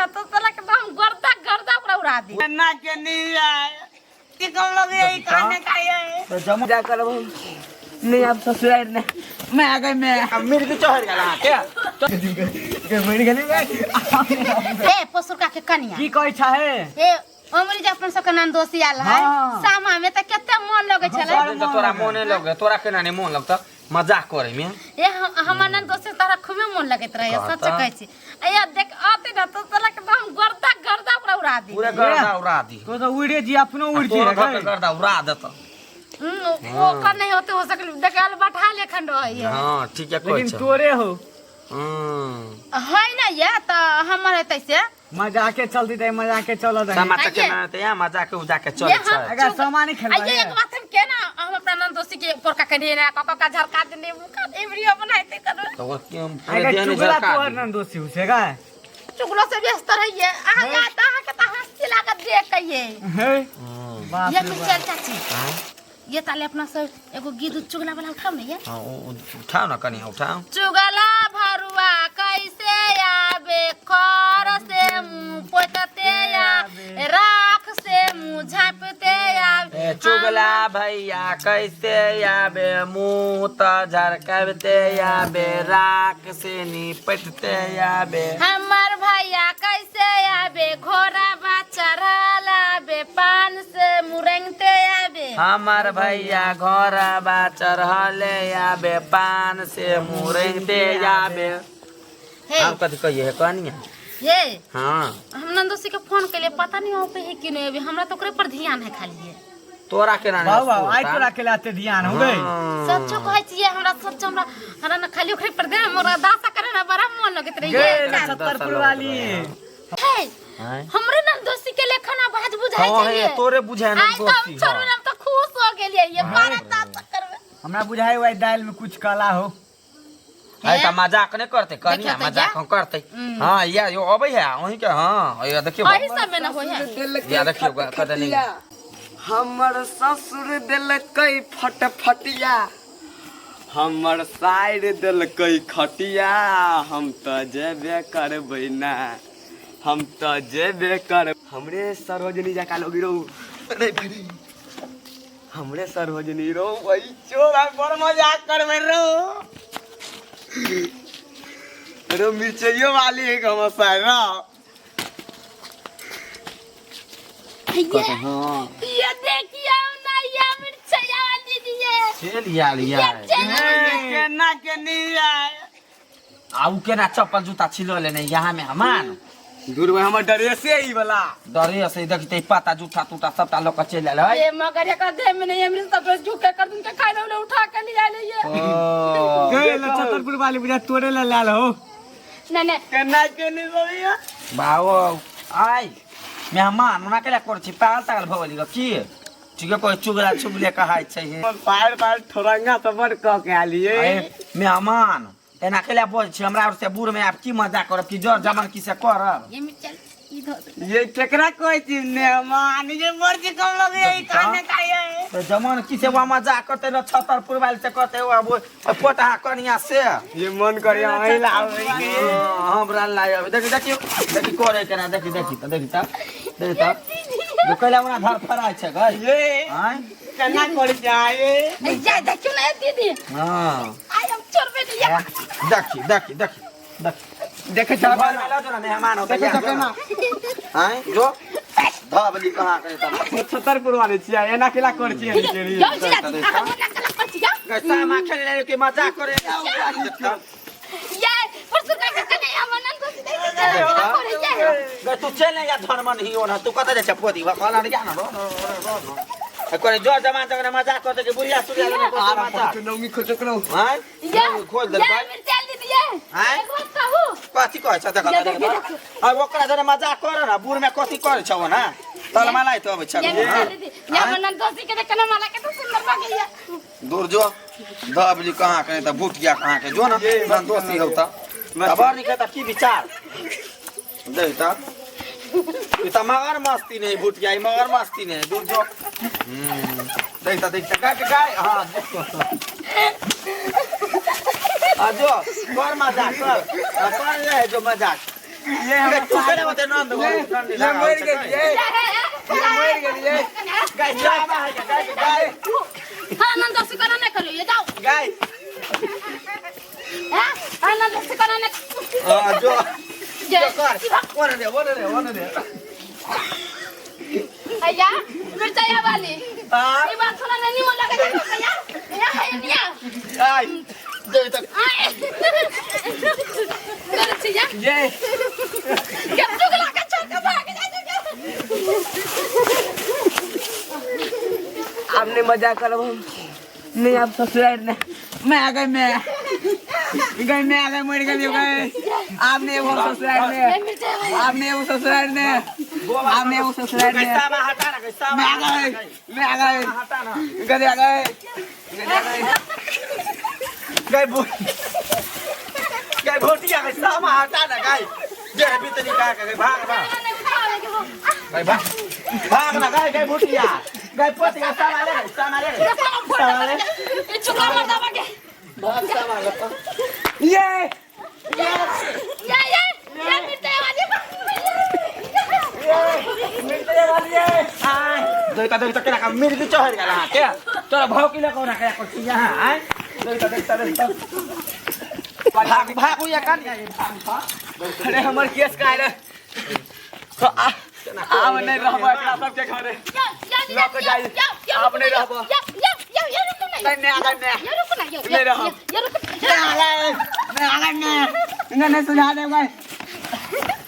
ना तो साला के हम गर्दा गर्दा ओकरा उड़ा दी। ना के नहीं आए टिकम लगे यही खाने का ये तो जमा जा करब हम नहीं, अब ससुराल नहीं, मैं आ गई मैं। आ मिर्गी चढ़ गेल अहाँके, मर गेली। ए पसुरका के कनिया, की कहै छै हे? ए अमरी जे अपन सबके ननदोसी आयल है हाँ। सामा में त कते मन लगै छलै। सब दिन तऽ तोरा मोने लगे, तोरा केना नहि मोन लगतौ मजाक करे में? ए हमर ननदोसी तोरा खूबे मन लगैत रहे, सच कहता। कहै छी। ए देख आते ना तो साला के हम गर्दा गर्दा ओकरा उड़ा दी। पूरे गर्दा उड़ा दी। तो तो उड़े जी, अपनो उड़ जी। तोरो घर के गर्दा उड़ा देतौ। ओकर नहीं होते हो सकल, देखाल बैठा लेखन रहे। हाँ, ठीक है, कहै लेकिन छौ। तोरे हो। है ना, ये त हमर हेतै से मजाके चलती ते, मजाके चलत है। सामा चकेवा आइए। तऽ यहाँ मजाक उजाके चलै ये हम छै। अगर सामा नहीं खेलबै। आइए एक बात, हम केना हम अपना ननदोसी के ऊपर का कने ना कक का झरका देने मुका एमरियो बनाइते करो। तऽ ओ क्यों पूरे अगर देह नहि चुगला झरका तोहर दी। ननदोसी हो का? चुगलो से व्यस्त रहिए अहाँ या त अहाँ के त हंसी लागत देख के ये। हे बाप ये रे कुछ बाप। चल चाची। आँय? ये ताले अपना से एगो गीत चुगला वाला उठाओ ना ये। हाँ, उठाओ ना कनी, उठाओ। चुगला भरुआ कैसे आवे, खर से मुंह पोतते आ राख से मुंह झापते आवे। ए, चुगला भैया कैसे आबे, मुंह त झरकबते आबे, राख से निपटते आबे। हमर भैया कैसे आवे, घोड़ा बा चढ़ल आवे, पान से मुरंगते आवे। हमर भैया घर बा चढ़ले आबे, पान से मुरैते आबे। हे। हम कथी कहिए हे कनिया? हे। हाँ। हम नंदोसी के फोन के लिए, पता नहीं होते है कि नहीं, अभी हमरा तो ओकरे पर ध्यान है खाली है। तोरा केना नहि बाबू बाबू, आइ सुरता? तोरा के लाते ध्यान हो गई। हाँ। सच्चो कहै छियै, हमरा सच्चो हमरा हमरा ना खाली ओकरे पर ध्यान, हमरा दासा करे ना बड़ा मन लगैत रही। गे हे छतरपुर वाली। हे। आँय? हमरे नंदोसी के लेखन आवाज बुझाइ हाँ, छै। हे, तोरे बुझाइ आइ तो हम नंदोसी। छोड़ू, हम तो खुश हो गेलियै, ये बारह दासा करबै। हमरा बुझाइ हुआ दालि में कुछ काला हो। है तऽ मजाक नहि करतै कनिया? देखियौ तऽ। मजाक हम करतै? हाँ, या यो अबै है वहीं के। हाँ, या देखियौ। एही सब में न होइ है। या देखियौ कतऽ नहि। हमर ससुर देलकै फटफटिया, हमर साइर देलकै खटिया, हम तऽ जेबे करबै ना, हम तऽ जेबे कर। हमरे सरोजनी जका लोग रो रे, हमरे सरोजनी रो वही चोर आ, बड़ मजाक करबै रो रो। मिर्चैयो वाली है हमर साइर रो। हाँ। ये देखियो ना, ये मिर्चैया वाली दीदी ये। चलि आयल या। केना के नहीं आए? आ उ केना चप्पल जूता छिलो लेने यहाँ में हमान? दूर में हमर ड्रेसे ई वाला। डरे से देखते पाता जूठा टूटा सबटा लऽ कऽ चलि आयल है। ये मगर एक देह में नहीं मिल सब झुके कर दूं के खाना उन्हें उठा के लिया ले ये। ओ। गे छतरपुर वाली, बुझा तोरे ला लाल हो। नहीं नहीं। केना के नहीं भैया? बाबो आइ मेहमान ओना केला करै छी? पागल तागल भऽ गेली की? ठीके कोइ चुगला चुगले कहाइ छै हे। पायर पायर ठोरंगा सब बड़ कह के आलिए। अरे मेहमान, एना केला बोल छी हमरा और से? बूढ़ में आब की मजा करब की जर जमन की से करब? ये मिर्चल इधर। ये केकरा कहै छी मेहमान? ये मर जी कम लगे ई खाने खाइए। तो जमन की से वहाँ मजा करते न, छतरपुर वाली से करते, वो अब पोटहा कनिया से। ये मन करे अहीं लाबै के। हाँ, हमरा लाय देखी, देखियो, देखी करे केना, देखी, देखी त, देखी त, देखी त जो कैला ओना धर फराइ छै गई। ये आँय? केना करै छै ये? जा देखियो ना दीदी। हाँ। आई हम छोड़बे नहीं। देखी, देखी, देखी, देखी। देखै चल घर में लऽ जो ना मेहमान होतै। देखै छ केना? आँय, जो धबली कहाँ करे तब। छतरपुर वाले छियै, एना केला करै छियै? जाओ जिला अहाँ ना कला पर छी जाओ। गई सामा खेले ले के मजा करे। ये परसों का कने हम नंद दोस्ती देख के ये। गई तू चल ना या धर्मन ही ओना, तू कतऽ जाइ छै? पोती कहला ने जा ना रो रो रो रो करे जोर जमान तक मजा करते के बुढ़िया सुरिया लेने करते मजा। नौमी खोजक रहो। आँय? ये खोल देलकै। ये मिर्चल दीदी ये। आँय? एक बात कहू? कथी कहै छ? देख। ये देख। देखी, आ ओकरा जरे मजाक कर न, बूढ़ में कथी करै छौ ना तलमालाई त अबै छ। ये मिर्चल दीदी, ये हम नंद दोस्ती के देखना माला के तो सुंदर लगे ये। दूर जो, दबली कहाँ के त भुटिया कहाँ के, जो न दोषी हौ त खबर निके त की विचार दे त। ई त मगर मस्ती नहीं भुटिया, ई मगर मस्ती नहीं, दूर जो। देख त, देख त, गाय के गाय। हाँ, आ जो कर मजाक कर, आ, कर ले जो मजाक। ये गई तू केना बते नंद ये मर गेलिए, ये मर गेलिए। गई सामा है गई गई हाँ नंद दोस्ती करा नहीं करियो ये जाओ। गई हाँ हाँ नंद दोस्ती करा नहीं। हां जो जे कर ओने दे ओने दे ओने दे। भैया मिर्चाइया वाली हां ये बात थोड़ा नहीं मन लगा भैया या है निया आई दे तक आए कर छिया ये के चुगला के छोड़ के भाग जा। आपने मजाक करब हम नहीं, आप ससुराल ने मैं आ गई, मैं गई, मैं आ गई, मर गई गई। आपने वो ससुराल ने, आपने वो ससुराल ने, आपने वो ससुराल ने। सामा हटा ना गई सामा मैं आ गई, मैं आ गई, हटा ना गई आ गई, गई आ गई। गई बो गई भोटिया गई सामा हटा ना गई जे भीतरी का गई भाग भाग गई भाग भाग ना गई गई भोटिया गई पोत गई सामा ले गई सामा ले गई ये चुगला मर्दावा के भाग सामा ले ये ये ये ये मिर्चाइया वाली मिर्चाई वाली है। आय देखता देखता केना का मिर्गी चढ़ गेल अहाँ के तोरा भौकी ले कोना के कुर्सी यहाँ आय देखता देखता देखता भाग भाग उया कान भाग। अरे हमर केस का है तो आब नहीं रहब एकरा सबके घरे। या लऽ जाई, आब नहीं रहब। या या या या रुको ना नहीं, नहीं आ गई, मैं या रुको ना या नहीं रहब। या रुको मैं आ गई, मैं आ गई, मैं मैं नहीं सुझा दे भाई,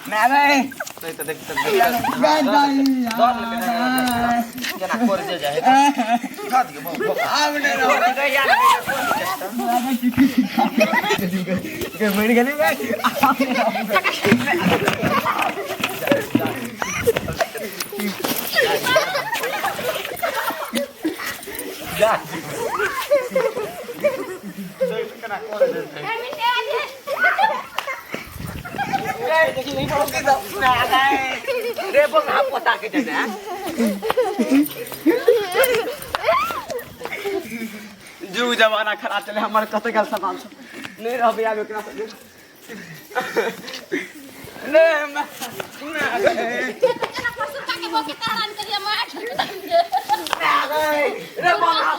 मैं आ गई। देखता देखता मैं गई। केना कर जे जाए खा दियो आब नहीं रहब। मर गेली भाई। आब नहीं रहब। जा रे बस हम पता के देने जुग जमाना खराब चले हमर कते गल सामान सब नहीं रहबे आब एकरा सब नहीं मैं आ गए, केना परसों का के भोके तारान करिया मार मैं आ गए रे बाबा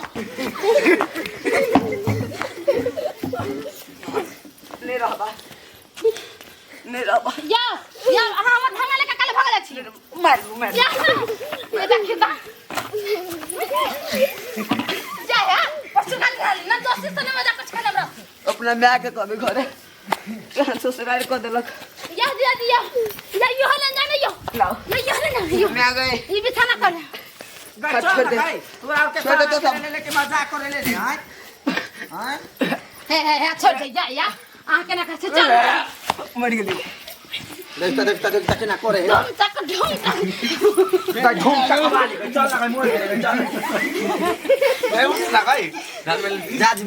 नहीं रहबा, नहीं रहबा। या या अहाँ हमर धागा लेके काले भागल छी। मार मार या ये देखी ता जा या परसों का ना दोस्ती से मजाक कुछ करब रह अपना माय के कहबे घरे ससुराल कऽ देलक। या दिया दिया या यो हले जाने यो लाओ या यो हले ना यो मैं आ गए। ई बिछाना कर गई छोड़ दे। तू और के छोड़ दे तो सब। ले के मजाक करे ले आय आय हे हे हे छोड़ दे या या अहाँ केना कहै छै चल मर गेली। देखता देखता देखता केना करे है ढुम तक ढुम तक गई घूम तक वाली गई चल ना गई मोर गई चल गई उठ ना गई जा जी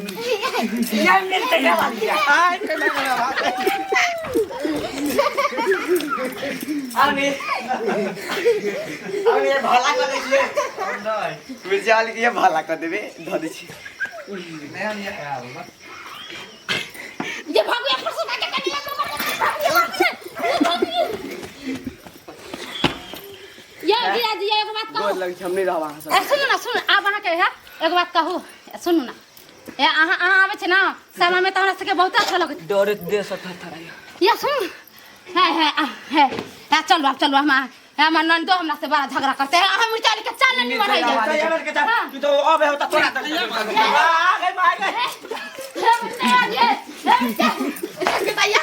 ये मिलते है वाली। आय केना करे आने आने भला कर दै छियै मिर्चा वाली के ये भला कर देबे धऽ दै छियै। ये भागु या परसों का के कनिया ये दिया दिया एगो बात कहू गोर लग छै, हम नहीं रहब अहाँ सब। ए सुनू ना सुनू आब अहाँ के है एगो बात कहू सुनू ना ए अहाँ अहाँ आबै छै ना समय में तऽ हमरा सबके बहुत अच्छा लगैत डरे देह सब थरथराइया। या सुन है है है है चलू आब चलू हम हमर ननदो हमरा से बड़ा झगड़ा करते है अहाँ मिर्चा लेके चल नहीं बढ़ाई चल जा के चल तू तो अब होता तोरा तक आ गई आ गई हे मिर्चा ये हे मिर्चा या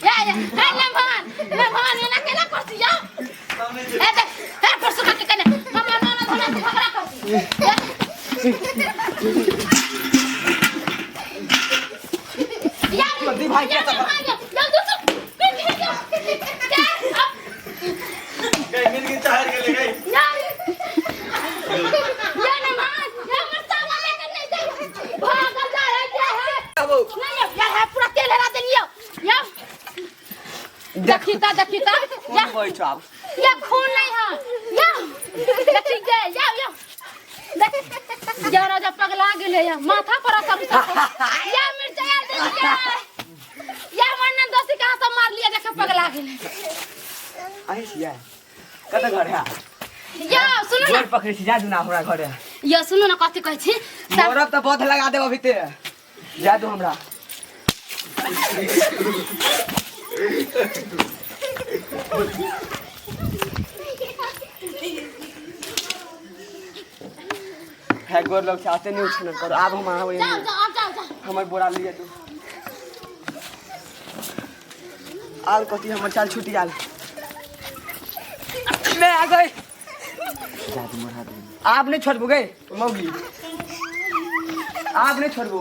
या या हे मेहमान मेहमान एना केना करছি या ए देख हे परसों के कने हमर ननद हमरा से झगड़ा करছি। या दी भाई या के मेहमान या दूसर या अब गई मिल गई चढ़ गेले गई या या मेहमान या मिर्चा वाले के नहीं दे भागल जा है क्या है नहीं यार है पूरा तेल हरा देलियो या देखी ता देखी ता या खून बहै छौ आब। या खून नहीं है या देखी गे या या देख या राजा पगला गेले या माथा पर असर या मिर्चा यार देलियो या मन दोस्ती का कहाँ से मार लिया जाके पगला गेलै। अहीं छियै? कतऽ घर है? यौ सुनू ने। गोर पकड़ै छी, जा दू ना हमरा घरे। यौ सुनू ने, कथी कहै छी? मरब तऽ बध लगा देब अभी ते, जा दू हमरा। है गोर लोग से आते नहीं उछल करो। आब हम अहाँ जाओ जाओ, आब जाओ जाओ। हमर बोरा लिए तू आल। कथी हमर चाल छूट गेल? मैं आ गई। आप नहीं छोड़बू गए मौगी, आप नहीं छोड़बू।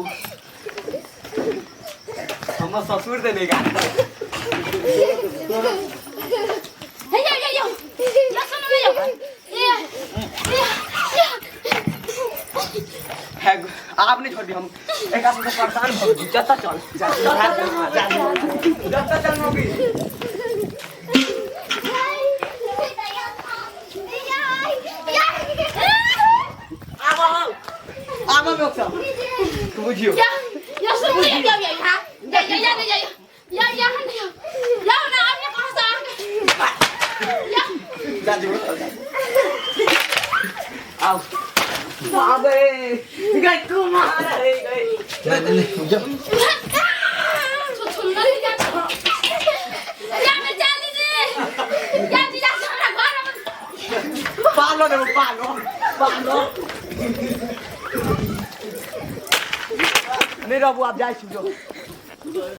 हमर ससुर देने गा। हे यौ यौ यौ यौ, सुनू ने यौ, ए ए ए। है आप नहीं छोड़बी हम एक से परेशान भ गेली। जत्ता चल जत्ता चल मौगी। आबो लोग सब बुझियो। या या सुनू ने यौ यौ, हां या या या या या या या या ना, आपने कहाँ से आ या? दादी। आओ बाबे गई तू मार रे गई। नहीं नहीं नहीं, जा। छुछुंदर या या में चल दीजिए या जीजा से हमरा घर में। पालो ने पालो पालो नहीं रहबू। आप जाइ छी जो।